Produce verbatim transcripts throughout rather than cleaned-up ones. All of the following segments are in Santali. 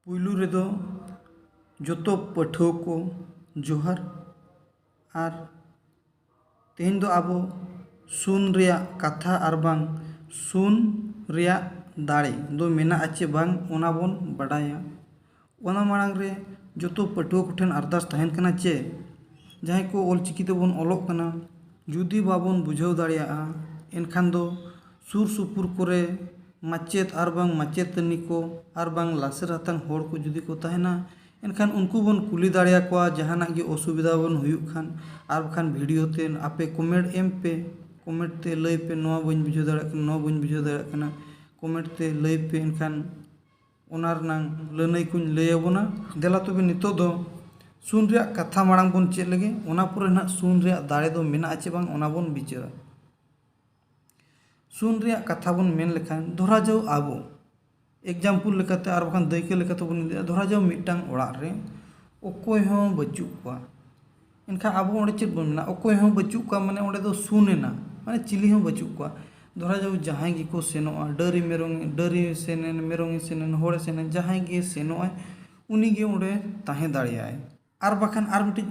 ᱯᱩᱭᱞᱩ ᱨᱮᱫᱚ ᱡᱚᱛᱚ ᱯᱟᱹᱴᱷᱩᱣᱟᱹ ᱠᱚ ᱡᱚᱦᱟᱨ᱾ ᱟᱨ ᱛᱮᱦᱮᱧ ᱫᱚ ᱟᱵᱚ ᱥᱩᱱ ᱨᱮᱭᱟᱜ ᱠᱟᱛᱷᱟ ᱟᱨ ᱵᱟᱝ ᱥᱩᱱ ᱨᱮᱭᱟᱜ ᱫᱟᱲᱮ ᱫᱚ ᱢᱮᱱᱟᱜᱼᱟ ᱪᱮ ᱵᱟᱝ, ᱚᱱᱟ ᱵᱚᱱ ᱵᱟᱰᱟᱭᱟ᱾ ᱚᱱᱟ ᱢᱟᱲᱟᱝ ᱨᱮ ᱡᱚᱛᱚ ᱯᱟᱹᱴᱷᱩᱣᱟᱹ ᱠᱚᱴᱷᱮᱱ ᱟᱨᱫᱟᱥ ᱛᱟᱦᱮᱱ ᱠᱟᱱᱟ ᱪᱮ ᱡᱟᱦᱟᱸᱭ ᱠᱚ ᱚᱞ ᱪᱤᱠᱤ ᱛᱮᱵᱚᱱ ᱚᱞᱚᱜ ᱠᱟᱱᱟ, ᱡᱩᱫᱤ ᱵᱟᱵᱚᱱ ᱵᱩᱡᱷᱟᱹᱣ ᱫᱟᱲᱮᱭᱟᱜᱼᱟ, ᱮᱱᱠᱷᱟᱱ ᱫᱚ ᱥᱩᱨ ᱥᱩᱯᱩᱨ ᱠᱚᱨᱮ ᱢᱟᱪᱮᱫ ᱟᱨ ᱵᱟᱝ ᱢᱟᱪᱮᱛᱟᱹᱱᱤ ᱠᱚ ᱟᱨ ᱵᱟᱝ ᱞᱟᱥᱮᱨ ᱦᱟᱛᱟᱝ ᱦᱚᱲ ᱠᱚ ᱡᱩᱫᱤ ᱠᱚ ᱛᱟᱦᱮᱱᱟ, ᱮᱱᱠᱷᱟᱱ ᱩᱱᱠᱩ ᱵᱚᱱ ᱠᱩᱞᱤ ᱫᱟᱲᱮᱭᱟᱠᱚᱣᱟ ᱡᱟᱦᱟᱱᱟᱜ ᱜᱮ ᱚᱥᱩᱵᱤᱫᱷᱟ ᱵᱚᱱ ᱦᱩᱭᱩᱜ ᱠᱷᱟᱱ᱾ ᱟᱨ ᱵᱟᱠᱷᱟᱱ ᱵᱷᱤᱰᱤᱭᱳ ᱛᱮ ᱟᱯᱮ ᱠᱚᱢᱮᱱᱴ ᱮᱢ ᱯᱮ, ᱠᱚᱢᱮᱱᱴ ᱛᱮ ᱞᱟᱹᱭ ᱯᱮ, "ᱱᱚᱣᱟ ᱵᱟᱹᱧ ᱵᱩᱡᱷᱟᱹᱣ ᱫᱟᱲᱮᱭᱟᱜ ᱠᱟᱱᱟ, ᱱᱚᱣᱟ ᱵᱟᱹᱧ ᱵᱩᱡᱷᱟᱹᱣ ᱫᱟᱲᱮᱭᱟᱜ ᱠᱟᱱᱟ", ᱠᱚᱢᱮᱱᱴ ᱛᱮ ᱞᱟᱹᱭ ᱯᱮ, ᱮᱱᱠᱷᱟᱱ ᱚᱱᱟ ᱨᱮᱱᱟᱝ ᱞᱟᱹᱱᱟᱹᱭ ᱠᱚᱧ ᱞᱟᱹᱭ ᱟᱵᱚᱱᱟ᱾ ᱫᱮᱞᱟ ᱛᱚᱵᱮ ᱱᱤᱛᱚᱜ ᱫᱚ ᱥᱩᱱ ᱨᱮᱭᱟᱜ ᱠᱟᱛᱷᱟ ᱢᱟᱲᱟᱝ ᱵᱚᱱ ᱪᱮᱫ ᱞᱮᱜᱮ, ᱚᱱᱟ ᱯᱚᱨᱮ ᱱᱟᱦᱟᱜ ᱥᱩᱱ ᱨᱮᱭᱟᱜ ᱫᱟᱲᱮ ᱫᱚ ᱢᱮᱱᱟᱜᱼᱟ ᱪᱮ ᱵᱟᱝ, ᱚᱱᱟ ᱵᱚᱱ ᱵᱤᱪᱟᱹᱨᱟ᱾ ᱥᱩᱱ ᱨᱮᱭᱟᱜ ᱠᱟᱛᱷᱟ ᱵᱚᱱ ᱢᱮᱱ ᱞᱮᱠᱷᱟᱱ, ᱫᱷᱚᱨᱟ ᱡᱟᱣ ᱟᱵᱚ ᱮᱠᱡᱟᱢᱯᱩᱞ ᱞᱮᱠᱟᱛᱮ ᱟᱨ ᱵᱟᱠᱷᱟᱱ ᱫᱟᱹᱭᱠᱟᱹ ᱞᱮᱠᱟᱛᱮ ᱵᱚᱱ ᱤᱫᱤᱭᱟ, ᱫᱷᱚᱨᱟ ᱡᱟᱣ ᱢᱤᱫᱴᱟᱝ ᱚᱲᱟᱜ ᱨᱮ ᱚᱠᱚᱭ ᱦᱚᱸ ᱵᱟᱹᱪᱩᱜ ᱠᱚᱣᱟ, ᱮᱱᱠᱷᱟᱱ ᱟᱵᱚ ᱚᱸᱰᱮ ᱪᱮᱫ ᱵᱚᱱ ᱢᱮᱱᱟ? ᱚᱠᱚᱭ ᱦᱚᱸ ᱵᱟᱹᱪᱩᱜ ᱠᱚᱣᱟ ᱢᱟᱱᱮ ᱚᱸᱰᱮ ᱫᱚ ᱥᱩᱱ ᱮᱱᱟ, ᱢᱟᱱᱮ ᱪᱤᱞᱤ ᱦᱚᱸ ᱵᱟᱹᱪᱩᱜ ᱠᱚᱣᱟ᱾ ᱫᱷᱚᱨᱟ ᱡᱟᱣ ᱡᱟᱦᱟᱸᱭ ᱜᱮᱠᱚ ᱥᱮᱱᱚᱜᱼᱟ, ᱰᱟᱹᱨᱤ ᱢᱮᱨᱚᱢ, ᱰᱟᱹᱨᱤ ᱥᱮᱱᱮᱱ, ᱢᱮᱨᱚᱢ ᱥᱮᱱᱮᱱ, ᱦᱚᱲ ᱥᱮᱱᱮᱱ, ᱡᱟᱦᱟᱸᱭ ᱜᱮ ᱥᱮᱱᱚᱜᱼᱟᱭ, ᱩᱱᱤ ᱜᱮ ᱚᱸᱰᱮ ᱛᱟᱦᱮᱸ ᱫᱟᱲᱮᱭᱟᱜᱼᱟᱭ᱾ ᱟᱨ ᱵᱟᱠᱷᱟᱱ ᱟᱨ ᱢᱤᱫᱴᱤᱡ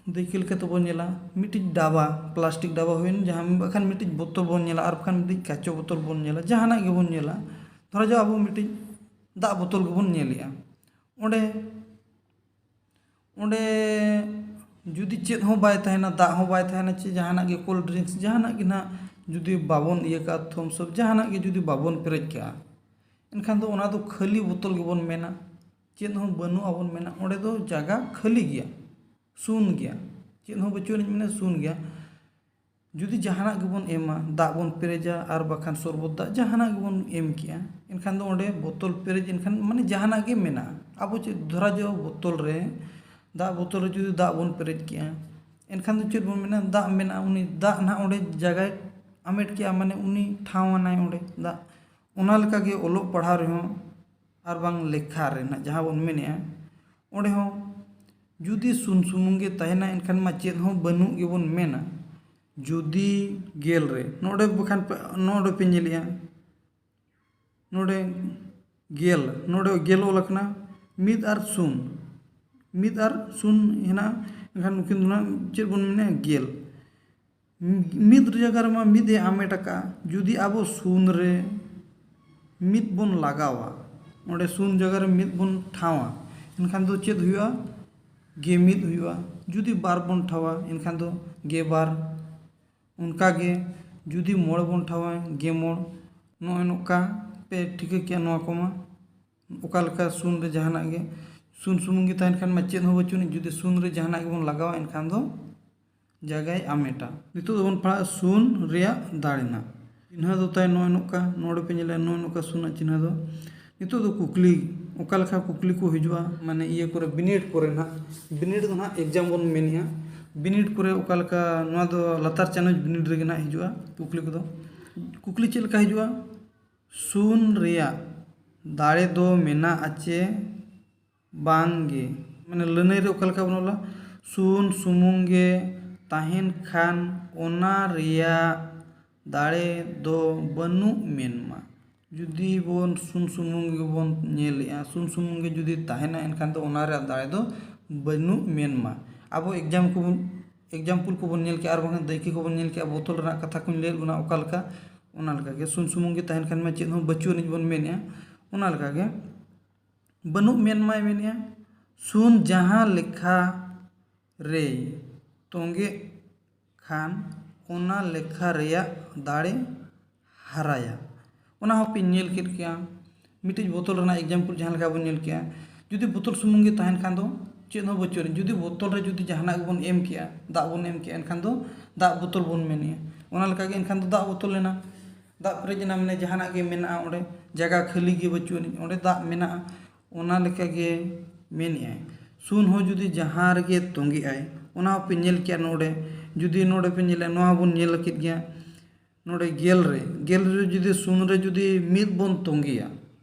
ᱫᱟᱹᱭᱠᱟᱹ ᱞᱮᱠᱟ ᱛᱮᱵᱚᱱ ᱧᱮᱞᱟ, ᱢᱤᱫᱴᱤᱡ ᱰᱟᱵᱟ, ᱯᱞᱟᱥᱴᱤᱠ ᱰᱟᱵᱟ ᱦᱩᱭᱮᱱ, ᱡᱟᱦᱟᱸ ᱵᱟᱠᱷᱟᱱ ᱢᱤᱫᱴᱤᱡ ᱵᱳᱛᱚᱞ ᱵᱚᱱ ᱧᱮᱞᱟ, ᱟᱨ ᱵᱟᱠᱷᱟᱱ ᱢᱤᱫᱴᱤᱡ ᱠᱟᱪᱚ ᱵᱳᱛᱚᱞ ᱵᱚᱱ ᱧᱮᱞᱟ, ᱡᱟᱦᱟᱱᱟᱜ ᱜᱮᱵᱚᱱ ᱧᱮᱞᱟ, ᱫᱷᱚᱨᱟ ᱡᱟᱣ ᱟᱵᱚ ᱢᱤᱫᱴᱤᱡ ᱫᱟᱜ ᱵᱳᱛᱚᱞ ᱜᱮᱵᱚᱱ ᱧᱮᱞᱮᱜᱼᱟ᱾ ᱚᱸᱰᱮ, ᱚᱸᱰᱮ ᱡᱩᱫᱤ ᱪᱮᱫ ᱦᱚᱸ ᱵᱟᱭ ᱛᱟᱦᱮᱱᱟ, ᱫᱟᱜ ᱦᱚᱸ ᱵᱟᱭ ᱛᱟᱦᱮᱱᱟ, ᱪᱮ ᱡᱟᱦᱟᱱᱟᱜ ᱜᱮ, ᱠᱳᱞᱰ ᱰᱨᱤᱝᱠᱥ ᱡᱟᱦᱟᱱᱟᱜ ᱜᱮ ᱱᱟᱦᱟᱜ ᱡᱩᱫᱤ ᱵᱟᱵᱚᱱ ᱤᱭᱟᱹ ᱠᱟᱜᱼᱟ, ᱛᱷᱚᱢᱥ ᱟᱯ ᱡᱟᱦᱟᱱᱟᱜ ᱜᱮ ᱡᱩᱫᱤ ᱵᱟᱵᱚᱱ ᱯᱮᱨᱮᱡ ᱠᱟᱜᱼᱟ, ᱮᱱᱠᱷᱟᱱ ᱫᱚ ᱚᱱᱟ ᱫᱚ ᱠᱷᱟᱹᱞᱤ ᱵᱳᱛᱚᱞ ᱜᱮᱵᱚᱱ ᱢᱮᱱᱟ᱾ ᱪᱮᱫ ᱦᱚᱸ ᱵᱟᱹᱱᱩᱜᱼᱟ ᱵᱚᱱ ᱢᱮᱱᱟ, ᱚᱸᱰᱮ ᱫᱚ ᱡᱟᱭᱜᱟ ᱠᱷᱟᱹᱞᱤ ᱜᱮᱭᱟ, ᱥᱩᱱ ᱜᱮᱭᱟ, ᱪᱮᱫ ᱦᱚᱸ ᱵᱟᱹᱪᱩᱜ ᱟᱹᱱᱤᱡ, ᱢᱟᱱᱮ ᱥᱩᱱ ᱜᱮᱭᱟ᱾ ᱡᱩᱫᱤ ᱡᱟᱦᱟᱱᱟᱜ ᱜᱮᱵᱚᱱ ᱮᱢᱟ, ᱫᱟᱜ ᱵᱚᱱ ᱯᱮᱨᱮᱡᱟ ᱟᱨ ᱵᱟᱠᱷᱟᱱ ᱥᱚᱨᱵᱚᱛ ᱫᱟᱜ ᱡᱟᱦᱟᱱᱟᱜ ᱜᱮᱵᱚᱱ ᱮᱢ ᱠᱮᱜᱼᱟ, ᱮᱱᱠᱷᱟᱱ ᱫᱚ ᱚᱸᱰᱮ ᱵᱳᱛᱚᱞ ᱯᱮᱨᱮᱡ, ᱮᱱᱠᱷᱟᱱ ᱢᱟᱱᱮ ᱡᱟᱦᱟᱱᱟᱜ ᱜᱮ ᱢᱮᱱᱟᱜᱼᱟ᱾ ᱟᱵᱚ ᱪᱮᱫ ᱫᱷᱚᱨᱟ ᱡᱟᱣ ᱵᱳᱛᱚᱞ ᱨᱮ, ᱫᱟᱜ ᱵᱳᱛᱚᱞ ᱨᱮ ᱡᱩᱫᱤ ᱫᱟᱜ ᱵᱚᱱ ᱯᱮᱨᱮᱡ ᱠᱮᱜᱼᱟ, ᱮᱱᱠᱷᱟᱱ ᱫᱚ ᱪᱮᱫ ᱵᱚᱱ ᱢᱮᱱᱟ? ᱫᱟᱜ ᱢᱮᱱᱟᱜᱼᱟ, ᱩᱱᱤ ᱫᱟᱜ ᱱᱟᱦᱟᱜ ᱚᱸᱰᱮ ᱡᱟᱭᱜᱟᱭ ᱟᱢᱮᱴ ᱠᱮᱜᱼᱟ, ᱢᱟᱱᱮ ᱩᱱᱤ ᱴᱷᱟᱶ ᱟᱱᱟᱭ ᱚᱸᱰᱮ ᱫᱟᱜ᱾ ᱚᱱᱟ ᱞᱮᱠᱟᱜᱮ ᱚᱞᱚᱜ ᱯᱟᱲᱦᱟᱣ ᱨᱮᱦᱚᱸ ᱟᱨ ᱵᱟᱝ ᱞᱮᱠᱷᱟ ᱨᱮᱱᱟᱜ ᱡᱟᱦᱟᱸ ᱵᱚᱱ ᱢᱮᱱᱮᱜᱼᱟ, ᱚᱸᱰᱮ ᱦᱚᱸ ᱡᱩᱫᱤ ᱥᱩᱱ ᱥᱩᱢᱩᱝ ᱜᱮ ᱛᱟᱦᱮᱱᱟ, ᱮᱱᱠᱷᱟᱱ ᱢᱟ ᱪᱮᱫ ᱦᱚᱸ ᱵᱟᱹᱱᱩᱜ ᱜᱮᱵᱚᱱ ᱢᱮᱱᱟ᱾ ᱡᱩᱫᱤ ᱜᱮᱞ ᱨᱮ, ᱱᱚᱰᱮ ᱵᱟᱠᱷᱟᱱ ᱯᱮ, ᱱᱚᱰᱮ ᱯᱮ ᱧᱮᱞᱮᱜᱼᱟ, ᱱᱚᱰᱮ ᱜᱮᱞ, ᱱᱚᱰᱮ ᱜᱮᱞ ᱚᱞ ᱟᱠᱟᱱᱟ, ᱢᱤᱫ ᱟᱨ ᱥᱩᱱ, ᱢᱤᱫ ᱟᱨ ᱥᱩᱱ ᱦᱮᱱᱟᱜᱼᱟ᱾ ᱮᱱᱠᱷᱟᱱ ᱱᱩᱠᱤᱱ ᱫᱚ ᱱᱟᱜ ᱪᱮᱫ ᱵᱚᱱ ᱢᱮᱱᱟ? ᱜᱮᱞ᱾ ᱢᱤᱫ ᱡᱟᱭᱜᱟ ᱨᱮᱢᱟ ᱢᱤᱫ ᱮ ᱟᱢᱮᱴ ᱟᱠᱟᱫᱼᱟ᱾ ᱡᱩᱫᱤ ᱟᱵᱚ ᱥᱩᱱ ᱨᱮ ᱢᱤᱫ ᱵᱚᱱ ᱞᱟᱜᱟᱣᱟ, ᱚᱸᱰᱮ ᱥᱩᱱ ᱡᱟᱭᱜᱟ ᱨᱮ ᱢᱤᱫ ᱵᱚᱱ ᱴᱷᱟᱶᱟ, ᱮᱱᱠᱷᱟᱱ ᱫᱚ ᱪᱮᱫ ᱦᱩᱭᱩᱜᱼᱟ? ᱜᱮ ᱢᱤᱫ ᱦᱩᱭᱩᱜᱼᱟ᱾ ᱡᱩᱫᱤ ᱵᱟᱨ ᱵᱚᱱ ᱴᱷᱟᱶᱟ, ᱮᱱᱠᱷᱟᱱ ᱫᱚ ᱜᱮ ᱵᱟᱨ᱾ ᱚᱱᱠᱟᱜᱮ ᱡᱩᱫᱤ ᱢᱚᱬᱮ ᱵᱚᱱ ᱴᱷᱟᱶᱟ, ᱜᱮ ᱢᱚᱬ᱾ ᱱᱚᱜᱼᱚᱭ ᱱᱚᱝᱠᱟ ᱯᱮ ᱴᱷᱤᱠᱟᱹ ᱠᱮᱜᱼᱟ ᱱᱚᱣᱟ ᱠᱚᱢᱟ᱾ ᱚᱠᱟ ᱞᱮᱠᱟ ᱥᱩᱱ ᱨᱮ ᱡᱟᱦᱟᱱᱟᱜ ᱜᱮ, ᱥᱩᱱ ᱥᱩᱢᱩᱝ ᱜᱮ ᱛᱟᱦᱮᱱ ᱠᱷᱟᱱ ᱢᱟ ᱪᱮᱫ ᱦᱚᱸ ᱵᱟᱹᱪᱩᱜ ᱟᱹᱱᱤᱡ᱾ ᱡᱩᱫᱤ ᱥᱩᱱ ᱨᱮ ᱡᱟᱦᱟᱱᱟᱜ ᱜᱮᱵᱚᱱ ᱞᱟᱜᱟᱣᱟ, ᱮᱱᱠᱷᱟᱱ ᱫᱚ ᱡᱟᱭᱜᱟᱭ ᱟᱢᱮᱴᱟ᱾ ᱱᱤᱛᱚᱜ ᱫᱚᱵᱚᱱ ᱯᱟᱲᱦᱟᱜᱼᱟ ᱥᱩᱱ ᱨᱮᱭᱟᱜ ᱫᱟᱲᱮ ᱱᱟᱜ᱾ ᱪᱤᱱᱦᱟᱹ ᱫᱚ ᱛᱟᱭ ᱱᱚᱜᱼᱚᱭ ᱱᱚᱝᱠᱟ, ᱱᱚᱰᱮ ᱯᱮ ᱧᱮᱞᱟ ᱱᱚᱜᱼᱚᱭ ᱱᱚᱝᱠᱟ ᱥᱩᱱᱟᱜ ᱪᱤᱱᱦᱟᱹ ᱫᱚ᱾ ᱱᱤᱛᱚᱜ ᱫᱚ ᱠᱩᱠᱞᱤ, ᱚᱠᱟ ᱞᱮᱠᱟ ᱠᱩᱠᱞᱤ ᱠᱚ ᱦᱤᱡᱩᱜᱼᱟ, ᱢᱟᱱᱮ ᱤᱭᱟᱹ ᱠᱚᱨᱮ, ᱵᱤᱱᱤᱰ ᱠᱚᱨᱮ ᱱᱟᱜ, ᱵᱤᱱᱤᱰ ᱫᱚ ᱱᱟᱜ ᱮᱠᱡᱟᱢ ᱵᱚᱱ ᱢᱮᱱᱮᱜᱼᱟ, ᱵᱤᱱᱤᱰ ᱠᱚᱨᱮ ᱚᱠᱟ ᱞᱮᱠᱟ, ᱱᱚᱣᱟ ᱫᱚ ᱞᱟᱛᱟᱨ ᱪᱟᱱᱟᱪ ᱵᱤᱱᱤᱰ ᱨᱮᱜᱮ ᱱᱟᱜ ᱦᱤᱡᱩᱜᱼᱟ ᱠᱩᱠᱞᱤ ᱠᱚᱫᱚ᱾ ᱠᱩᱠᱞᱤ ᱪᱮᱫ ᱞᱮᱠᱟ ᱦᱤᱡᱩᱜᱼᱟ? ᱥᱩᱱ ᱨᱮᱭᱟᱜ ᱫᱟᱲᱮ ᱫᱚ ᱢᱮᱱᱟᱜᱼᱟ ᱪᱮ ᱵᱟᱝ ᱜᱮ? ᱢᱟᱱᱮ ᱞᱟᱹᱱᱟᱹᱭ ᱨᱮ ᱚᱠᱟ ᱞᱮᱠᱟ ᱵᱚᱱ ᱚᱞᱟ? ᱥᱩᱱ ᱥᱩᱢᱩᱝ ᱜᱮ ᱛᱟᱦᱮᱱ ᱠᱷᱟᱱ ᱚᱱᱟ ᱨᱮᱭᱟᱜ ᱫᱟᱲᱮ ᱫᱚ ᱵᱟᱹᱱᱩᱜ ᱢᱮᱱᱢᱟ᱾ ᱡᱩᱫᱤ ᱵᱚᱱ ᱥᱩᱱ ᱥᱩᱢᱩᱝ ᱜᱮᱵᱚᱱ ᱧᱮᱞᱮᱜᱼᱟ, ᱥᱩᱱ ᱥᱩᱢᱩᱝ ᱜᱮ ᱡᱩᱫᱤ ᱛᱟᱦᱮᱱᱟ, ᱮᱱᱠᱷᱟᱱ ᱫᱚ ᱚᱱᱟ ᱨᱮᱭᱟᱜ ᱫᱟᱲᱮ ᱫᱚ ᱵᱟᱹᱱᱩᱜ ᱢᱮᱱᱢᱟ᱾ ᱟᱵᱚ ᱮᱠᱡᱟᱢ ᱠᱚᱵᱚᱱ, ᱮᱠᱡᱟᱢᱯᱩᱞ ᱠᱚᱵᱚᱱ ᱧᱮᱞ ᱠᱮᱜᱼᱟ, ᱟᱨ ᱵᱟᱝᱠᱷᱟᱱ ᱫᱟᱹᱭᱠᱟᱹ ᱠᱚᱵᱚᱱ ᱧᱮᱞ ᱠᱮᱜᱼᱟ, ᱵᱳᱛᱚᱞ ᱨᱮᱱᱟᱜ ᱠᱟᱛᱷᱟ ᱠᱚᱧ ᱞᱟᱹᱭᱟᱫ ᱵᱚᱱᱟ ᱚᱠᱟ ᱞᱮᱠᱟ, ᱚᱱᱟ ᱞᱮᱠᱟᱜᱮ ᱥᱩᱱ ᱥᱩᱢᱩᱝ ᱜᱮ ᱛᱟᱦᱮᱱ ᱠᱷᱟᱱ ᱢᱟ ᱪᱮᱫ ᱦᱚᱸ ᱵᱟᱹᱪᱩᱜ ᱟᱹᱱᱤᱡ ᱵᱚᱱ ᱢᱮᱱᱮᱜᱼᱟ, ᱚᱱᱟ ᱞᱮᱠᱟᱜᱮ ᱵᱟᱹᱱᱩᱜ ᱢᱮᱱᱢᱟᱭ ᱢᱮᱱᱮᱜᱼᱟ᱾ ᱥᱩᱱ ᱡᱟᱦᱟᱸ ᱞᱮᱠᱷᱟ ᱨᱮᱭ ᱛᱚᱸᱜᱮᱜ ᱠᱷᱟᱱ ᱚᱱᱟ ᱞᱮᱠᱷᱟ ᱨᱮᱭᱟᱜ ᱫᱟᱲᱮ ᱦᱟᱨᱟᱭᱟ᱾ ᱚᱱᱟ ᱦᱚᱸᱯᱮ ᱧᱮᱞ ᱠᱮᱫ ᱜᱮᱭᱟ, ᱢᱤᱫᱴᱤᱡ ᱵᱳᱛᱚᱞ ᱨᱮᱱᱟᱜ ᱮᱠᱡᱟᱢᱯᱩᱞ ᱡᱟᱦᱟᱸ ᱞᱮᱠᱟ ᱵᱚᱱ ᱧᱮᱞ ᱠᱮᱜᱼᱟ, ᱡᱩᱫᱤ ᱵᱳᱛᱚᱞ ᱥᱩᱢᱩᱝ ᱜᱮ ᱛᱟᱦᱮᱱ ᱠᱷᱟᱱ ᱫᱚ ᱪᱮᱫ ᱦᱚᱸ ᱵᱟᱹᱪᱩᱜ ᱟᱹᱱᱤᱡ᱾ ᱡᱩᱫᱤ ᱵᱳᱛᱚᱞ ᱨᱮ ᱡᱩᱫᱤ ᱡᱟᱦᱟᱱᱟᱜ ᱜᱮᱵᱚᱱ ᱮᱢ ᱠᱮᱜᱼᱟ, ᱫᱟᱜ ᱵᱚᱱ ᱮᱢ ᱠᱮᱜᱼᱟ, ᱮᱱᱠᱷᱟᱱ ᱫᱚ ᱫᱟᱜ ᱵᱳᱛᱚᱞ ᱵᱚᱱ ᱢᱮᱱᱮᱜᱼᱟ᱾ ᱚᱱᱟ ᱞᱮᱠᱟᱜᱮ ᱮᱱᱠᱷᱟᱱ ᱫᱚ ᱫᱟᱜ ᱵᱳᱛᱚᱞ ᱮᱱᱟ, ᱫᱟᱜ ᱯᱮᱨᱮᱡ ᱮᱱᱟ, ᱢᱟᱱᱮ ᱡᱟᱦᱟᱱᱟᱜ ᱜᱮ ᱢᱮᱱᱟᱜᱼᱟ ᱚᱸᱰᱮ, ᱡᱟᱭᱜᱟ ᱠᱷᱟᱹᱞᱤ ᱜᱮ ᱵᱟᱹᱪᱩᱜ ᱟᱹᱱᱤᱡ, ᱚᱸᱰᱮ ᱫᱟᱜ ᱢᱮᱱᱟᱜᱼᱟ᱾ ᱚᱱᱟ ᱞᱮᱠᱟᱜᱮ ᱢᱮᱱᱮᱜᱼᱟᱭ, ᱥᱩᱱ ᱦᱚᱸ ᱡᱩᱫᱤ ᱡᱟᱦᱟᱸ ᱨᱮᱜᱮ ᱛᱚᱸᱜᱮᱜᱼᱟᱭ, ᱚᱱᱟ ᱦᱚᱸᱯᱮ ᱧᱮᱞ ᱠᱮᱜᱼᱟ ᱱᱚᱰᱮ᱾ ᱡᱩᱫᱤ ᱱᱚᱰᱮ ᱯᱮ ᱧᱮᱞᱟ, ᱱᱚᱣᱟ ᱦᱚᱸᱵᱚᱱ ᱧᱮᱞ ᱠᱮᱫ ᱜᱮᱭᱟ, ᱱᱚᱰᱮ ᱜᱮᱞ ᱨᱮ, ᱜᱮᱞ ᱨᱮ ᱡᱩᱫᱤ ᱥᱩᱱ ᱨᱮ ᱡᱩᱫᱤ ᱢᱤᱫ ᱵᱚᱱ ᱛᱚᱸᱜᱮᱭᱟ,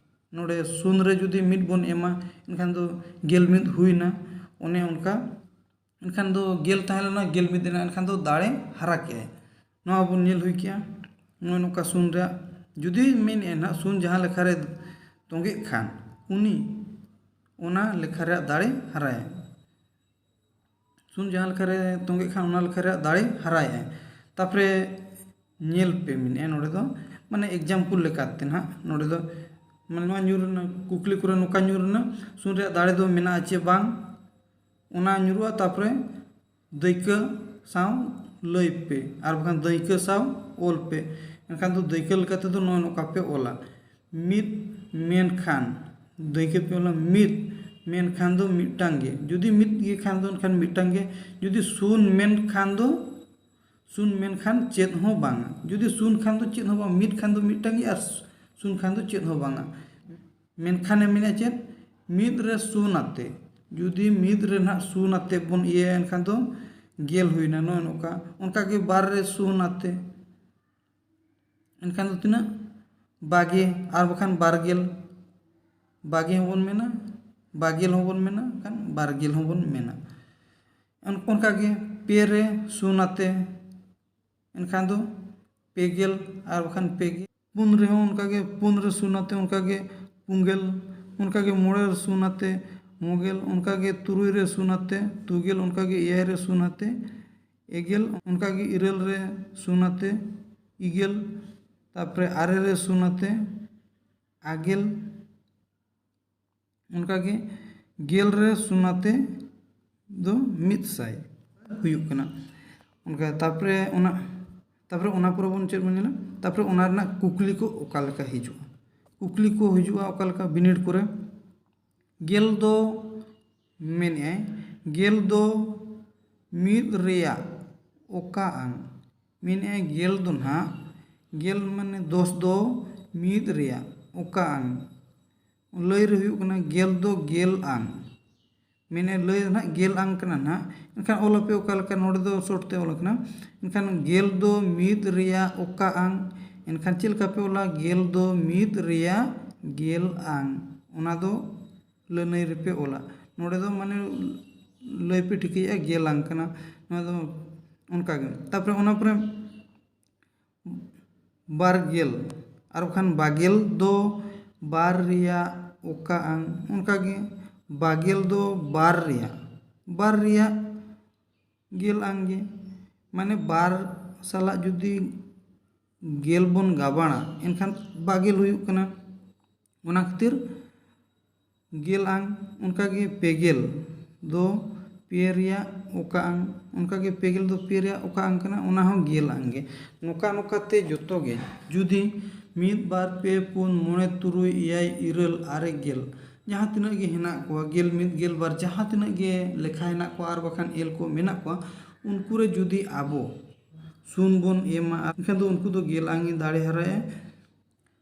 ᱱᱚᱰᱮ ᱥᱩᱱ ᱨᱮ ᱡᱩᱫᱤ ᱢᱤᱫ ᱵᱚᱱ ᱮᱢᱟ, ᱮᱱᱠᱷᱟᱱ ᱫᱚ ᱜᱮᱞ ᱢᱤᱫ ᱦᱩᱭᱱᱟ᱾ ᱚᱱᱮ ᱚᱱᱠᱟ, ᱮᱱᱠᱷᱟᱱ ᱫᱚ ᱜᱮᱞ ᱛᱟᱦᱮᱸ ᱞᱮᱱᱟ, ᱜᱮᱞ ᱢᱤᱫ ᱮᱱᱟ, ᱮᱱᱠᱷᱟᱱ ᱫᱚ ᱫᱟᱲᱮ ᱦᱟᱨᱟ ᱠᱮᱜᱼᱟᱭ᱾ ᱱᱚᱣᱟ ᱵᱚᱱ ᱧᱮᱞ ᱦᱩᱭ ᱠᱮᱜᱼᱟ᱾ ᱱᱚᱜᱼᱚᱭ ᱱᱚᱝᱠᱟ ᱥᱩᱱ ᱨᱮᱭᱟᱜ ᱡᱩᱫᱤ ᱢᱮᱱᱮᱜᱼᱟ ᱱᱟᱦᱟᱜ, ᱥᱩᱱ ᱡᱟᱦᱟᱸ ᱞᱮᱠᱷᱟ ᱨᱮ ᱛᱚᱸᱜᱮᱜ ᱠᱷᱟᱱ, ᱩᱱᱤ ᱚᱱᱟ ᱞᱮᱠᱷᱟ ᱨᱮᱭᱟᱜ ᱫᱟᱲᱮ ᱦᱟᱨᱟᱭᱟ᱾ ᱥᱩᱱ ᱡᱟᱦᱟᱸ ᱞᱮᱠᱟ ᱨᱮ ᱛᱚᱸᱜᱮᱜ ᱠᱷᱟᱱ ᱚᱱᱟ ᱞᱮᱠᱷᱟ ᱨᱮᱭᱟᱜ ᱫᱟᱲᱮ ᱦᱟᱨᱟᱭᱟᱜᱼᱟᱭ᱾ ᱛᱟᱨᱯᱚᱨᱮ ᱧᱮᱞ ᱯᱮ ᱢᱮᱱᱮᱜᱼᱟ, ᱱᱚᱰᱮ ᱫᱚ ᱢᱟᱱᱮ example ᱞᱮᱠᱟᱛᱮ ᱱᱟᱦᱟᱜ ᱱᱚᱰᱮ ᱫᱚ ᱢᱟᱱᱮ ᱱᱚᱣᱟ ᱧᱩᱨ ᱨᱮᱱᱟᱜ ᱠᱩᱠᱞᱤ ᱠᱚᱨᱮ ᱱᱚᱝᱠᱟ ᱧᱩᱨ ᱨᱮᱱᱟᱜ ᱥᱩᱱ ᱨᱮᱭᱟᱜ ᱫᱟᱲᱮ ᱫᱚ ᱢᱮᱱᱟᱜᱼᱟ ᱪᱮ ᱵᱟᱝ, ᱚᱱᱟ ᱧᱩᱨᱩᱜᱼᱟ᱾ ᱛᱟᱨᱯᱚᱨᱮ ᱫᱟᱹᱭᱠᱟᱹ ᱥᱟᱶ ᱞᱟᱹᱭ ᱯᱮ, ᱟᱨ ᱵᱟᱠᱷᱟᱱ ᱫᱟᱹᱭᱠᱟᱹ ᱥᱟᱶ ᱚᱞ ᱯᱮ᱾ ᱮᱱᱠᱷᱟᱱ ᱫᱚ ᱫᱟᱹᱭᱠᱟᱹ ᱞᱮᱠᱟ ᱛᱮᱫᱚ ᱱᱚᱜᱼᱚᱭ ᱱᱚᱝᱠᱟ ᱯᱮ ᱚᱞᱟ, ᱢᱤᱫ ᱢᱮᱱᱠᱷᱟᱱ, ᱫᱟᱹᱭᱠᱟᱹ ᱯᱮ ᱚᱞᱟ ᱢᱤᱫ, ᱢᱮᱱᱠᱷᱟᱱ ᱫᱚ ᱢᱤᱫᱴᱟᱝ ᱜᱮ᱾ ᱡᱩᱫᱤ ᱢᱤᱫ ᱜᱮ ᱠᱷᱟᱱ ᱫᱚ ᱮᱱᱠᱷᱟᱱ ᱢᱤᱫᱴᱟᱝ ᱜᱮ᱾ ᱡᱩᱫᱤ ᱥᱩᱱ ᱢᱮᱱᱠᱷᱟᱱ ᱫᱚ ᱥᱩᱱ ᱢᱮᱱᱠᱷᱟᱱ ᱪᱮᱫ ᱦᱚᱸ ᱵᱟᱝᱟ᱾ ᱡᱩᱫᱤ ᱥᱩᱱ ᱠᱷᱟᱱ ᱫᱚ ᱪᱮᱫ ᱦᱚᱸ ᱵᱟᱝ, ᱢᱤᱫ ᱠᱷᱟᱱ ᱫᱚ ᱢᱤᱫᱴᱟᱝ ᱜᱮ, ᱟᱨ ᱥᱩᱱ ᱠᱷᱟᱱ ᱫᱚ ᱪᱮᱫ ᱦᱚᱸ ᱵᱟᱝᱟ᱾ ᱢᱮᱱᱠᱷᱟᱱᱮ ᱢᱮᱱᱮᱫᱼᱟ ᱪᱮᱫ? ᱢᱤᱫ ᱨᱮ ᱥᱩᱱ ᱟᱛᱮ, ᱡᱩᱫᱤ ᱢᱤᱫ ᱨᱮ ᱱᱟᱦᱟᱜ ᱥᱩᱱ ᱟᱛᱮ ᱵᱚᱱ ᱤᱭᱟᱹᱭᱟ, ᱮᱱᱠᱷᱟᱱ ᱫᱚ ᱜᱮᱞ ᱦᱩᱭᱱᱟ, ᱱᱚᱜᱼᱚᱭ ᱱᱚᱝᱠᱟ᱾ ᱚᱱᱠᱟᱜᱮ ᱵᱟᱨ ᱨᱮ ᱥᱩᱱ ᱟᱛᱮ, ᱮᱱᱠᱷᱟᱱ ᱫᱚ ᱛᱤᱱᱟᱹᱜ? ᱵᱟᱜᱮ, ᱟᱨ ᱵᱟᱠᱷᱟᱱ ᱵᱟᱨ ᱜᱮᱞ᱾ ᱵᱟᱜᱮ ᱦᱚᱸᱵᱚᱱ ᱢᱮᱱᱟ, ᱵᱟᱜᱮᱞ ᱦᱚᱸᱵᱚᱱ ᱢᱮᱱᱟ, ᱠᱷᱟᱱ ᱵᱟᱨ ᱜᱮᱞ ᱦᱚᱸᱵᱚᱱ ᱢᱮᱱᱟ᱾ ᱚᱱ-, ᱚᱱᱠᱟᱜᱮ ᱯᱮ ᱨᱮ ᱥᱩᱱ ᱟᱛᱮ, ᱮᱱᱠᱷᱟᱱ ᱫᱚ ᱯᱮ ᱜᱮᱞ, ᱟᱨ ᱵᱟᱠᱷᱟᱱ ᱯᱮ ᱜᱮᱞ᱾ ᱯᱩᱱ ᱨᱮᱦᱚᱸ ᱚᱱᱠᱟᱜᱮ, ᱯᱩᱱ ᱨᱮ ᱥᱩᱱ ᱟᱛᱮ ᱚᱱᱠᱟᱜᱮ ᱯᱩᱸᱜᱮᱞ, ᱚᱱᱠᱟᱜᱮ ᱢᱚᱬᱮ ᱨᱮ ᱥᱩᱱ ᱟᱛᱮ ᱢᱚᱜᱮᱞ, ᱚᱱᱠᱟᱜᱮ ᱛᱩᱨᱩᱭ ᱨᱮ ᱥᱩᱱ ᱟᱛᱮ ᱛᱩᱜᱮᱞ, ᱚᱱᱠᱟᱜᱮ ᱮᱭᱟᱭ ᱨᱮ ᱥᱩᱱ ᱟᱛᱮ ᱮᱜᱮᱞ, ᱚᱱᱠᱟᱜᱮ ᱤᱨᱟᱹᱞ ᱨᱮ ᱥᱩᱱ ᱟᱛᱮ ᱤᱜᱮᱞ, ᱛᱟᱨᱯᱚᱨᱮ ᱟᱨᱮ ᱨᱮ ᱥᱩᱱ ᱟᱛᱮ ᱟᱜᱮᱞ, ᱚᱱᱠᱟᱜᱮ ᱜᱮᱞ ᱨᱮ ᱥᱩᱱ ᱟᱛᱮ ᱫᱚ ᱢᱤᱫ ᱥᱟᱭ ᱦᱩᱭᱩᱜ ᱠᱟᱱᱟ᱾ ᱚᱱᱠᱟ ᱛᱟᱨᱯᱚᱨᱮ ᱚᱱᱟ, ᱛᱟᱨᱯᱚᱨᱮ ᱚᱱᱟ ᱯᱚᱨᱮ ᱵᱚᱱ ᱪᱮᱫ ᱵᱚᱱ ᱧᱮᱞᱟ? ᱛᱟᱨᱯᱚᱨᱮ ᱚᱱᱟ ᱨᱮᱱᱟᱜ ᱠᱩᱠᱞᱤ ᱠᱚ ᱚᱠᱟ ᱞᱮᱠᱟ ᱦᱤᱡᱩᱜᱼᱟ, ᱠᱩᱠᱞᱤ ᱠᱚ ᱦᱤᱡᱩᱜᱼᱟ ᱚᱠᱟ ᱞᱮᱠᱟ ᱵᱤᱱᱤᱰ ᱠᱚᱨᱮ? ᱜᱮᱞ ᱫᱚ ᱢᱮᱱᱮᱫᱼᱟᱭ, ᱜᱮᱞ ᱫᱚ ᱢᱤᱫ ᱨᱮᱭᱟᱜ ᱚᱠᱟ ᱟᱝ? ᱢᱮᱱᱮᱫᱼᱟᱭ ᱜᱮᱞ ᱫᱚ ᱱᱟᱦᱟᱜ, ᱜᱮᱞ ᱢᱟᱱᱮ ᱫᱚᱥ ᱫᱚ ᱢᱤᱫ ᱨᱮᱭᱟᱜ ᱚᱠᱟ ᱟᱝ? ᱞᱟᱹᱭ ᱨᱮ ᱦᱩᱭᱩᱜ ᱠᱟᱱᱟ ᱜᱮᱞ ᱫᱚ ᱜᱮᱞ ᱟᱝ᱾ ᱢᱮᱱᱮ ᱞᱟᱹᱭ ᱫᱚ ᱱᱟᱦᱟᱜ ᱜᱮᱞ ᱟᱝ ᱠᱟᱱᱟ ᱱᱟᱦᱟᱜ᱾ ᱮᱱᱠᱷᱟᱱ ᱚᱞ ᱟᱯᱮ ᱚᱠᱟ ᱞᱮᱠᱟ, ᱱᱚᱰᱮ ᱫᱚ short ᱛᱮ ᱚᱞ ᱟᱠᱟᱱᱟ᱾ ᱮᱱᱠᱷᱟᱱ ᱜᱮᱞ ᱫᱚ ᱢᱤᱫ ᱨᱮᱭᱟᱜ ᱚᱠᱟ ᱟᱝ? ᱮᱱᱠᱷᱟᱱ ᱪᱮᱫ ᱞᱮᱠᱟ ᱯᱮ ᱚᱞᱟ? ᱜᱮᱞ ᱫᱚ ᱢᱤᱫ ᱨᱮᱭᱟᱜ ᱜᱮᱞ ᱟᱝ, ᱚᱱᱟ ᱫᱚ ᱞᱟᱹᱱᱟᱹᱭ ᱨᱮᱯᱮ ᱚᱞᱟ᱾ ᱱᱚᱰᱮ ᱫᱚ ᱢᱟᱱᱮ ᱞᱟᱹᱭ ᱯᱮ ᱴᱷᱤᱠᱟᱹᱭᱮᱫᱼᱟ ᱜᱮᱞ ᱟᱝ ᱠᱟᱱᱟ, ᱱᱚᱣᱟ ᱫᱚ ᱚᱱᱠᱟᱜᱮ᱾ ᱛᱟᱨᱯᱚᱨᱮ ᱚᱱᱟ ᱯᱚᱨᱮ ᱵᱟᱨ ᱜᱮᱞ, ᱟᱨ ᱵᱟᱠᱷᱟᱱ ᱵᱟᱜᱮᱞ ᱫᱚ ᱵᱟᱨ ᱨᱮᱭᱟᱜ ᱚᱠᱟ ᱟᱝ? ᱚᱱᱠᱟᱜᱮ ᱵᱟᱜᱮᱞ ᱫᱚ ᱵᱟᱨ ᱨᱮᱭᱟᱜ, ᱵᱟᱨ ᱨᱮᱭᱟᱜ ᱜᱮᱞ ᱟᱝ ᱜᱮ, ᱢᱟᱱᱮ ᱵᱟᱨ ᱥᱟᱞᱟᱜ ᱡᱩᱫᱤ ᱜᱮᱞ ᱵᱚᱱ ᱜᱟᱵᱟᱬᱟ, ᱮᱱᱠᱷᱟᱱ ᱵᱟᱜᱮᱞ ᱦᱩᱭᱩᱜ ᱠᱟᱱᱟ᱾ ᱚᱱᱟ ᱠᱷᱟᱹᱛᱤᱨ ᱜᱮᱞ ᱟᱝ, ᱚᱱᱠᱟᱜᱮ ᱯᱮᱜᱮᱞ ᱫᱚ ᱯᱮ ᱨᱮᱭᱟᱜ ᱚᱠᱟ ᱟᱝ, ᱚᱱᱠᱟᱜᱮ ᱯᱮᱜᱮᱞ ᱫᱚ ᱯᱮ ᱨᱮᱭᱟᱜ ᱚᱠᱟ ᱟᱝ ᱠᱟᱱᱟ, ᱚᱱᱟ ᱦᱚᱸ ᱜᱮᱞ ᱟᱝ ᱜᱮ᱾ ᱱᱚᱝᱠᱟ ᱱᱚᱝᱠᱟᱛᱮ ᱡᱚᱛᱚ ᱜᱮ ᱡᱩᱫᱤ ᱢᱤᱫ, ᱵᱟᱨ, ᱯᱮ, ᱯᱩᱱ, ᱢᱚᱬᱮ, ᱛᱩᱨᱩᱭ, ᱮᱭᱟᱭ, ᱤᱨᱟᱹᱞ, ᱟᱨᱮ, ᱜᱮᱞ, ᱡᱟᱦᱟᱸ ᱛᱤᱱᱟᱹᱜ ᱜᱮ ᱦᱮᱱᱟᱜ ᱠᱚᱣᱟ, ᱜᱮᱞ ᱢᱤᱫ, ᱜᱮᱞ ᱵᱟᱨ, ᱡᱟᱦᱟᱸ ᱛᱤᱱᱟᱹᱜ ᱜᱮ ᱞᱮᱠᱷᱟ ᱦᱮᱱᱟᱜ ᱠᱚᱣᱟ ᱟᱨ ᱵᱟᱠᱷᱟᱱ ᱮᱞ ᱠᱚ ᱢᱮᱱᱟᱜ ᱠᱚᱣᱟ, ᱩᱱᱠᱩ ᱨᱮ ᱡᱩᱫᱤ ᱟᱵᱚ ᱥᱩᱱ ᱵᱚᱱ ᱮᱢᱟ, ᱮᱱᱠᱷᱟᱱ ᱫᱚ ᱩᱱᱠᱩ ᱫᱚ ᱜᱮᱞ ᱟᱝ ᱫᱟᱲᱮ ᱦᱟᱨᱟᱭᱟ᱾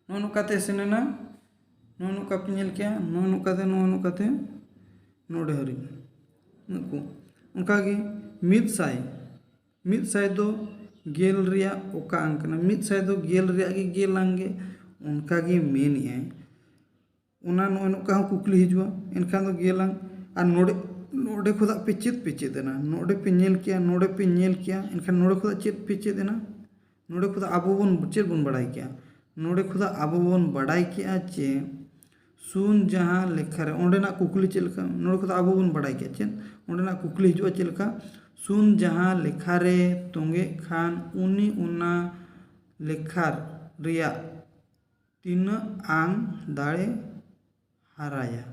ᱱᱚᱜᱼᱚ ᱱᱚᱝᱠᱟᱛᱮ ᱥᱮᱱ ᱮᱱᱟ, ᱱᱚᱜᱼᱚ ᱱᱚᱝᱠᱟ ᱯᱮ ᱧᱮᱞ ᱠᱮᱜᱼᱟ, ᱱᱚᱜᱼᱚ ᱱᱚᱝᱠᱟᱛᱮ, ᱱᱚᱜᱼᱚ ᱱᱚᱝᱠᱟᱛᱮ ᱱᱚᱰᱮ ᱦᱟᱹᱨᱤᱡ ᱱᱩᱠᱩ᱾ ᱚᱱᱠᱟᱜᱮ ᱢᱤᱫ ᱥᱟᱭ, ᱢᱤᱫ ᱥᱟᱭ ᱫᱚ ᱜᱮᱞ ᱨᱮᱭᱟᱜ ᱚᱠᱟ ᱟᱝ ᱠᱟᱱᱟ? ᱢᱤᱫ ᱥᱟᱭ ᱫᱚ ᱜᱮᱞ ᱨᱮᱭᱟᱜ ᱜᱮ ᱜᱮᱞ ᱟᱝ ᱜᱮ, ᱚᱱᱠᱟᱜᱮ ᱢᱮᱱᱮᱜᱼᱟᱭ᱾ ᱚᱱᱟ ᱱᱚᱜᱼᱚᱭ ᱱᱚᱝᱠᱟ ᱦᱚᱸ ᱠᱩᱠᱞᱤ ᱦᱤᱡᱩᱜᱼᱟ, ᱮᱱᱠᱷᱟᱱ ᱫᱚ ᱜᱮᱞ ᱟᱝ᱾ ᱟᱨ ᱱᱚᱰᱮ, ᱱᱚᱰᱮ ᱠᱷᱚᱱᱟᱜ ᱯᱮ ᱪᱮᱫ ᱯᱮ ᱪᱮᱫ ᱮᱱᱟ? ᱱᱚᱰᱮ ᱯᱮ ᱧᱮᱞ ᱠᱮᱜᱼᱟ, ᱱᱚᱰᱮ ᱯᱮ ᱧᱮᱞ ᱠᱮᱜᱼᱟ, ᱮᱱᱠᱷᱟᱱ ᱱᱚᱰᱮ ᱠᱷᱚᱱᱟᱜ ᱪᱮᱫ ᱯᱮ ᱪᱮᱫ ᱮᱱᱟ? ᱱᱚᱰᱮ ᱠᱷᱚᱱᱟᱜ ᱟᱵᱚ ᱵᱚᱱ ᱪᱮᱫ ᱵᱚᱱ ᱵᱟᱲᱟᱭ ᱠᱮᱜᱼᱟ? ᱱᱚᱰᱮ ᱠᱷᱚᱱᱟᱜ ᱟᱵᱚ ᱵᱚᱱ ᱵᱟᱲᱟᱭ ᱠᱮᱜᱼᱟ ᱡᱮ ᱥᱩᱱ ᱡᱟᱦᱟᱸ ᱞᱮᱠᱷᱟ ᱨᱮ, ᱚᱸᱰᱮᱱᱟᱜ ᱠᱩᱠᱞᱤ ᱪᱮᱫ ᱞᱮᱠᱟ? ᱱᱚᱰᱮ ᱠᱷᱚᱱᱟᱜ ᱟᱵᱚ ᱵᱚᱱ ᱵᱟᱲᱟᱭ ᱠᱮᱜᱼᱟ ᱪᱮᱫ? ᱚᱸᱰᱮᱱᱟᱜ ᱠᱩᱠᱞᱤ ᱦᱤᱡᱩᱜᱼᱟ ᱪᱮᱫ ᱞᱮᱠᱟ? ᱥᱩᱱ ᱡᱟᱦᱟᱸ ᱞᱮᱠᱷᱟ ᱨᱮ ᱛᱚᱸᱜᱮᱜ ᱠᱷᱟᱱ, ᱩᱱᱤ ᱚᱱᱟ ᱞᱮᱠᱷᱟ ᱨᱮᱭᱟᱜ ᱛᱤᱱᱟᱹᱜ ᱟᱝ ᱫᱟᱲᱮ ᱦᱟᱨᱟᱭᱟ?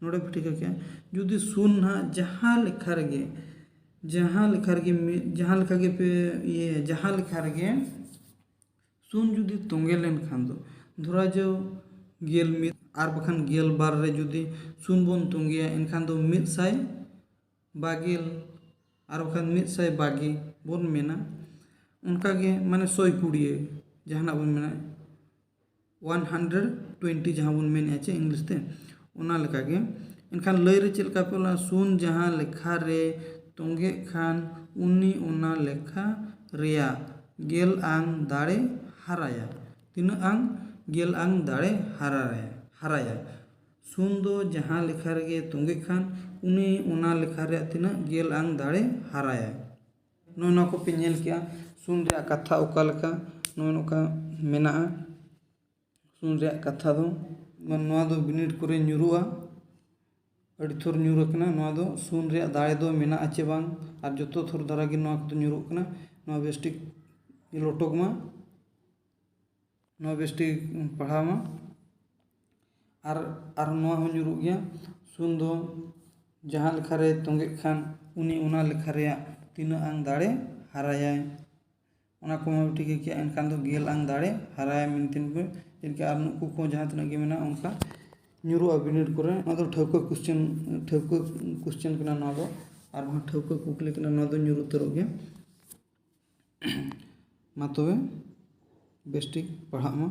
ᱱᱚᱰᱮ ᱯᱮ ᱴᱷᱤᱠᱟᱹ ᱠᱮᱜᱼᱟ, ᱡᱩᱫᱤ ᱥᱩᱱ ᱱᱟᱦᱟᱜ ᱡᱟᱦᱟᱸ ᱞᱮᱠᱷᱟ ᱨᱮᱜᱮ, ᱡᱟᱦᱟᱸ ᱞᱮᱠᱷᱟ ᱨᱮᱜᱮ ᱢᱤᱫ, ᱡᱟᱦᱟᱸ ᱞᱮᱠᱟ ᱜᱮ ᱯᱮ ᱤᱭᱟᱹᱭᱟ, ᱡᱟᱦᱟᱸ ᱞᱮᱠᱷᱟ ᱨᱮᱜᱮ ᱥᱩᱱ ᱡᱩᱫᱤ ᱛᱚᱸᱜᱮ ᱞᱮᱱᱠᱷᱟᱱ ᱫᱚ, ᱫᱷᱚᱨᱟ ᱡᱟᱣ ᱜᱮᱞ ᱢᱤᱫ ᱟᱨ ᱵᱟᱠᱷᱟᱱ ᱜᱮᱞ ᱵᱟᱨ ᱨᱮ ᱡᱩᱫᱤ ᱥᱩᱱ ᱵᱚᱱ ᱛᱚᱸᱜᱮᱭᱟ, ᱮᱱᱠᱷᱟᱱ ᱫᱚ ᱢᱤᱫ ᱥᱟᱭ ᱵᱟᱜᱮᱞ ᱟᱨ ᱵᱟᱠᱷᱟᱱ ᱢᱤᱫ ᱥᱟᱭ ᱵᱟᱜᱮ ᱵᱚᱱ ᱢᱮᱱᱟ᱾ ᱚᱱᱠᱟᱜᱮ ᱢᱟᱱᱮ ᱥᱚᱭ ᱠᱩᱲᱤ ᱡᱟᱦᱟᱱᱟᱜ ᱵᱚᱱ ᱢᱮᱱᱟ, ᱚᱣᱟᱱ ᱦᱟᱱᱰᱨᱮᱰ ᱴᱩᱭᱮᱱᱴᱤ ᱡᱟᱦᱟᱸ ᱵᱚᱱ ᱢᱮᱱᱮᱫᱼᱟ ᱪᱮ ᱤᱝᱞᱤᱥ ᱛᱮ, ᱚᱱᱟ ᱞᱮᱠᱟᱜᱮ᱾ ᱮᱱᱠᱷᱟᱱ ᱞᱟᱹᱭ ᱨᱮ ᱪᱮᱫ ᱞᱮᱠᱟ ᱯᱮ ᱚᱞᱟ? ᱥᱩᱱ ᱡᱟᱦᱟᱸ ᱞᱮᱠᱷᱟ ᱨᱮ ᱛᱚᱸᱜᱮᱜ ᱠᱷᱟᱱ, ᱩᱱᱤ ᱚᱱᱟ ᱞᱮᱠᱷᱟ ᱨᱮᱭᱟᱜ ᱜᱮᱞ ᱟᱝ ᱫᱟᱲᱮ ᱦᱟᱨᱟᱭᱟ᱾ ᱛᱤᱱᱟᱹᱜ ᱟᱝ? ᱜᱮᱞ ᱟᱝ ᱫᱟᱲᱮ ᱦᱟᱨᱟᱭᱟ, ᱦᱟᱨᱟᱭᱟ᱾ ᱥᱩᱱ ᱫᱚ ᱡᱟᱦᱟᱸ ᱞᱮᱠᱷᱟ ᱨᱮᱜᱮ ᱛᱚᱸᱜᱮᱜ ᱠᱷᱟᱱ, ᱩᱱᱤ ᱚᱱᱟ ᱞᱮᱠᱷᱟ ᱨᱮᱭᱟᱜ ᱛᱤᱱᱟᱹᱜ? ᱜᱮᱞ ᱟᱝ ᱫᱟᱲᱮ ᱦᱟᱨᱟᱭᱟ᱾ ᱱᱚᱜᱼᱚ ᱱᱚᱣᱟ ᱠᱚᱯᱮ ᱧᱮᱞ ᱠᱮᱜᱼᱟ, ᱥᱩᱱ ᱨᱮᱭᱟᱜ ᱠᱟᱛᱷᱟ ᱚᱠᱟ ᱞᱮᱠᱟ, ᱱᱚᱜᱼᱚ ᱱᱚᱝᱠᱟ ᱢᱮᱱᱟᱜᱼᱟ᱾ ᱥᱩᱱ ᱨᱮᱭᱟᱜ ᱠᱟᱛᱷᱟ ᱫᱚ, ᱱᱚᱣᱟ ᱫᱚ ᱵᱤᱱᱤᱰ ᱠᱚᱨᱮ ᱧᱩᱨᱩᱜᱼᱟ᱾ ᱟᱹᱰᱤ ᱛᱷᱚᱨ ᱧᱩᱨ ᱟᱠᱟᱱᱟ᱾ ᱱᱚᱣᱟ ᱫᱚ ᱥᱩᱱ ᱨᱮᱭᱟᱜ ᱫᱟᱲᱮ ᱫᱚ ᱢᱮᱱᱟᱜᱼᱟ ᱪᱮ ᱵᱟᱝ, ᱟᱨ ᱡᱚᱛᱚ ᱛᱷᱚᱨ ᱫᱷᱟᱨᱟ ᱜᱮ ᱱᱚᱣᱟ ᱠᱚᱫᱚ ᱧᱩᱨᱩᱜ ᱠᱟᱱᱟ᱾ ᱱᱚᱣᱟ ᱵᱮᱥᱴᱷᱤᱠ ᱞᱚᱴᱚᱜ ᱢᱟ, ᱱᱚᱣᱟ ᱵᱮᱥᱴᱷᱤᱠ ᱯᱟᱲᱦᱟᱣ ᱢᱟ᱾ ᱟᱨ ᱟᱨ ᱱᱚᱣᱟ ᱦᱚᱸ ᱧᱩᱨᱩᱜ ᱜᱮᱭᱟ᱾ ᱥᱩᱱ ᱫᱚ ᱡᱟᱦᱟᱸ ᱞᱮᱠᱷᱟ ᱨᱮ ᱛᱚᱸᱜᱮᱜ ᱠᱷᱟᱱ, ᱩᱱᱤ ᱚᱱᱟ ᱞᱮᱠᱷᱟ ᱨᱮᱭᱟᱜ ᱛᱤᱱᱟᱹᱜ ᱟᱝ ᱫᱟᱲᱮ ᱦᱟᱨᱟᱭᱟᱭ, ᱚᱱᱟ ᱠᱚᱢᱟ ᱴᱷᱤᱠ ᱜᱮᱭᱟ᱾ ᱮᱱᱠᱷᱟᱱ ᱫᱚ ᱜᱮᱞ ᱟᱝ ᱫᱟᱲᱮ ᱦᱟᱨᱟᱭᱟ ᱢᱮᱱᱛᱮ ᱵᱚ, ᱪᱮᱫ ᱞᱮᱠᱟ ᱟᱨ ᱱᱩᱠᱩ ᱠᱚ ᱡᱟᱦᱟᱸ ᱛᱤᱱᱟᱹᱜ ᱜᱮ ᱢᱮᱱᱟᱜᱼᱟ, ᱚᱱᱠᱟ ᱧᱩᱨᱩᱜᱼᱟ ᱵᱤᱱᱤᱰ ᱠᱚᱨᱮ᱾ ᱚᱱᱟ ᱫᱚ ᱴᱷᱟᱹᱣᱠᱟᱹ ᱠᱚᱥᱪᱮᱱ, ᱴᱷᱟᱹᱣᱠᱟᱹ ᱠᱚᱥᱪᱮᱱ ᱠᱟᱱᱟ ᱱᱚᱣᱟ ᱫᱚ, ᱟᱨ ᱵᱟᱝ ᱴᱷᱟᱹᱣᱠᱟᱹ ᱠᱩᱠᱞᱤ ᱠᱟᱱᱟ, ᱱᱚᱣᱟ ᱫᱚ ᱧᱩᱨ ᱩᱛᱟᱹᱨᱚᱜ ᱜᱮᱭᱟ᱾ ᱢᱟ ᱛᱚᱵᱮ ᱵᱮᱥᱴᱷᱤᱠ ᱯᱟᱲᱦᱟᱜ ᱢᱟ᱾